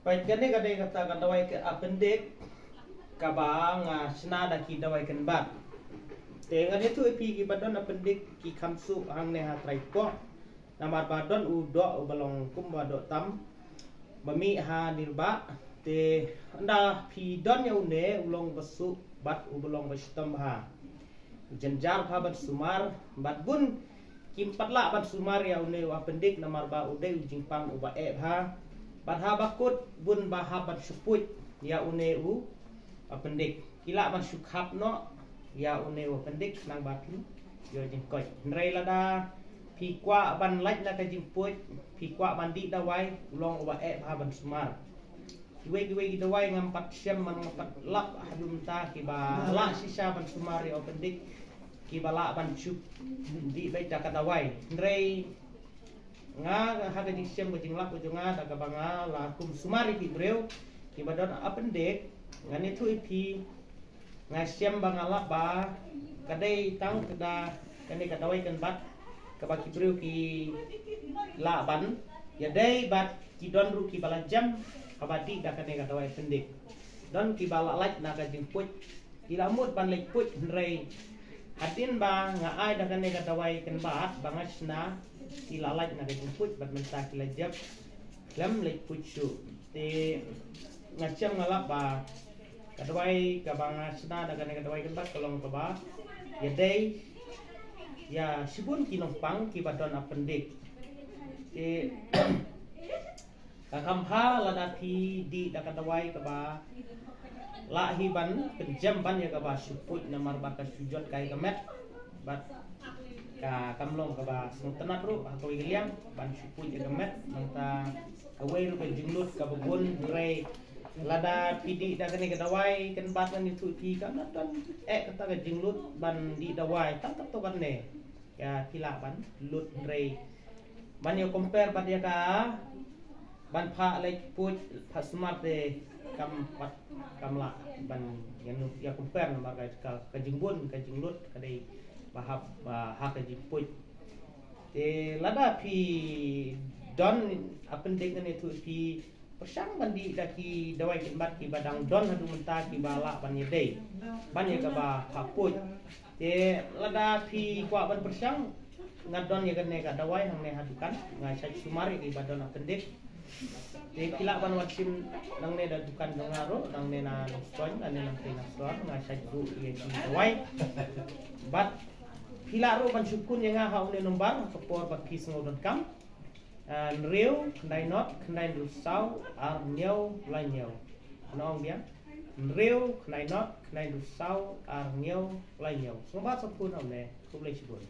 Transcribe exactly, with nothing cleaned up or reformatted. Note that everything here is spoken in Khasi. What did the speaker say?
Peit, kane ka dei kata ka dawai ka appendix kaba nga shna da ki dawai kynbat. Te ngan ïathuh ïa phi kiba don appendix ki kham suk hangne ha trai poh. Namar ba don u doh uba long kumba doh tam ba mih ha nirbah. Te ynda phi don ïa une u long ba suk bad uba long ba shitom bha. Jynjar bha ban sumar, bad bun kim pat lah ban sumar ïa une u appendix namar ba u dei u jingpang uba eh bha. Bad haba kut bun ba hap ban shu puit ïa une u appendix. Ki lah ban shu khap noh ïa une u appendix nang ba phi ïoh jingkoit. Hynrei lada phi kwah ban lait na ka jingpuit, phi kwah ban dih dawai, u long uba eh bha ban sumar. Kiwei kiwei ki dawai ngam pat shem, ngam pat lap haduh mynta, kiba lah shisha ban sumar ïa u appendix, kiba lah ban shu dih beit da ka dawai. Hynrei nga ha ka jingshem ka jinglap ka jong nga, da kaba nga la kum sumar ïa ki briew kiba don appendix, ngan ïathuh ïa phi, nga shem ba nga lap ba ka dei tang ka da kane ka dawai kynbat kaba ki briew ki lah ban ïadei bad ki don ruh kiba la jem haba dih da kane ka dawai appendix. Don kiba la lait na ka jingpuit, ki la mut ban leit puit, hynrei hadien ba nga ai da kane ka dawai kynbat ba nga shna, ki la lait na ka jingpuit bad mynta ki la jep khlem leit puit shuh. Te nga shem nga lap ba ka dawai kaba nga shna da kane ka dawai kynbat ka long kaba ïadei ïa shibun ki nongpang kiba don appendix. Te ka kham bha lada phi dih da ka dawai kaba lah hi ban pynjem ban ïa kaba shu puit namar ba ka shu jot kai ka met. Bad ka kam long kaba sngewtynnat ruh ha kawei ka liang ban shu puit ïa ka met, nangta kawei ruh ka jinglut kaba bun. Hynrei lada phi dih da kane ka dawai kynbat, ngan ïathuh ïa phi, kam don eh kata ka jinglut ban dih dawai tang katto katne. Ïa, phi lah ban lut, hynrei ban ïa compare bad ïa ka ban phah leit puit, phah sumar te kam pat, kam lah ban ïa nu-, ïa compare namar ka, ka, ka jingbun ka jinglut ka dei ba hap, ba ha ka jingpuit. Te lada phi don appendix, ngan ïathuh ïa phi, pyrshang ban dih da ki dawai kynbat kiba dang don haduh mynta kiba lah ban ïadei ban ïa kaba phah puit. Te lada phi kwah ban pyrshang, nga don ïa kane ka dawai hangne ha dukan, nga shait sumar ïa kiba don appendix. Te phi lah ban wan shim nangne da dukan jong nga ruh, nangne na Nongstoiñ, nangne na Nongstoiñ, nga shait buh ïa ki dawai. Bad phi lah ruh ban shu phone ïa nga ha une number ha ka por ba phi sngew donkam. Ah, hynriew khyndai nod khyndai hynriew saw ar hynñiew lai hynñiew. Nga ong biang. Hynriew khyndai nod khyndai hynriew saw ar hynñiew lai hynñiew. Sngewbha sa phone ha une. Khublei shibun.